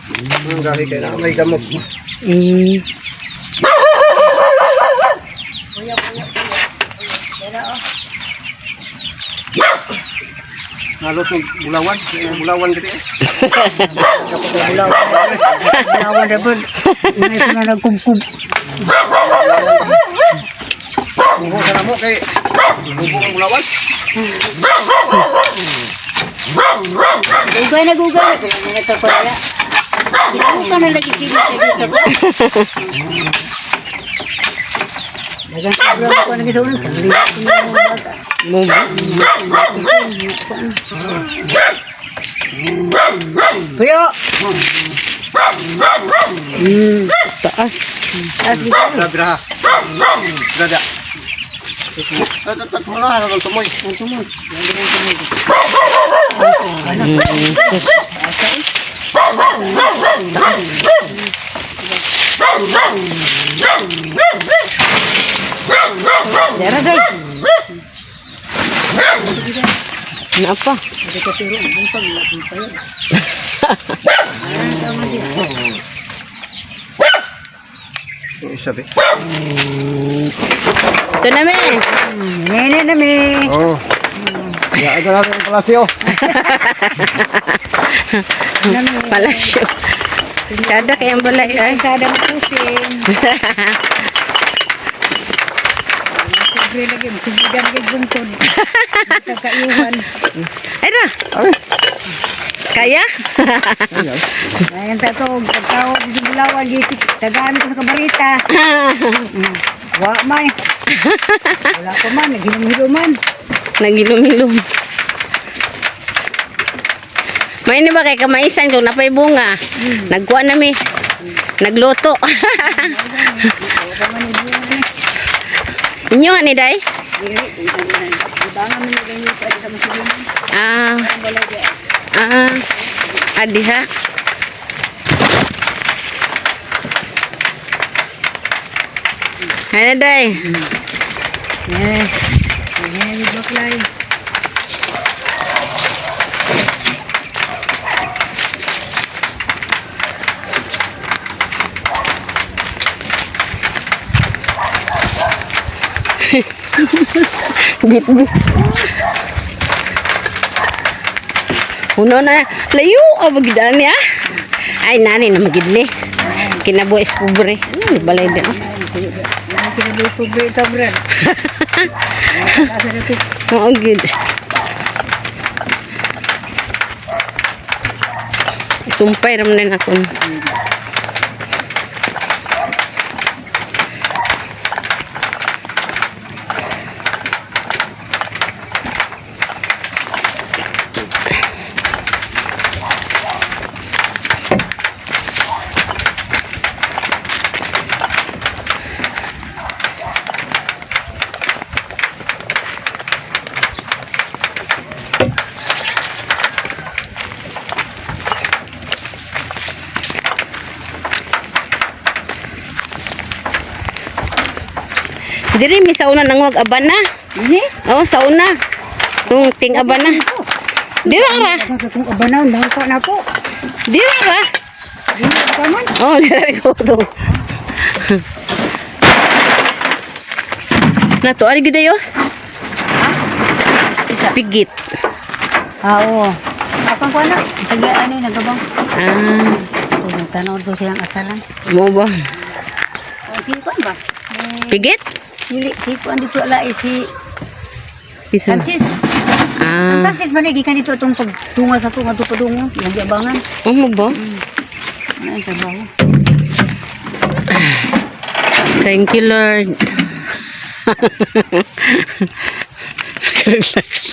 Ang gahi kay na may gamot. Nalot ng bulawan, yung bulawan gid eh. Bulawan. Bulawan na po. Unay ko na nagkubkub. Buho sa namo kay bubo ang bulawan. Gugay na gugay. Mga tapaya. Hindi ka na lagi kini sa dito ko. Dagan sa bro ko nang isunan. Mo ba? Puyo. Taas. Taas dito. Bira bira. Bira. Tat tat mo na ang tumoy. Ang tumod. Ang tumod. Sus. Dara day. Napa? Hindi ka suro ang buntag wala pong payo. Ah, tama din. Yung isa be. Ito na me. Nene na mi. Oh. Ya, ada natin ang palasyo. Palasyo. Kada kayang balay ay. Kada mapusin. Sobre lagi, subugan lagi bungkod. Kakaiwan. Ay na. Ay. Kaya? Ayan. Ayan ta to, pagtawag sa Bulawan, dito, tagaan ko sa kabarita. Wa may. Wala pa man, naghinum-hinuman. Nagilom-ilom. May ni ba kay kamaisan kung napay bunga. Nagkuha na mi. Nagluto. Wala pa man yung bunga ni. Inyo nga ni Day? Ibangan mo na ganyan pa sa masugunan. Ah, Ang balay di. ah. Adi ha. Ano Day? Eh, eh, baklay. Bit bit. Uno na layo ka magid ani ah. Ay nani na magid ni. Kinabuhi is pobre. Ano balay din. Ah. Yan kinabuhi pobre ito, bro. Oo gid. Sumpay ram na ako. Diri mi sa una nangwag abana. Ini? Oh, sa una. Tung ting abana. Dira ra. Kung abanaw, nangko na po. Dira ra. Dili ka man. Oh, dira ko to. Nato ari gid ayo. Pigit. Ah, oo. Akang ko na. Tagaan ni nagabang. Ah, Ito, tanaw do siyang asalan. mo ba? Oh, si kuan ba? Eh, Pigit? Dili, si kuan dito ala eh, si Isa. Francis. Ah, Francis man eh, gikan dito itong pagtunga sa tunga to padungo, nagyabangan. oh mo ba? Ano ang trabaho? Thank you, Lord. Relax.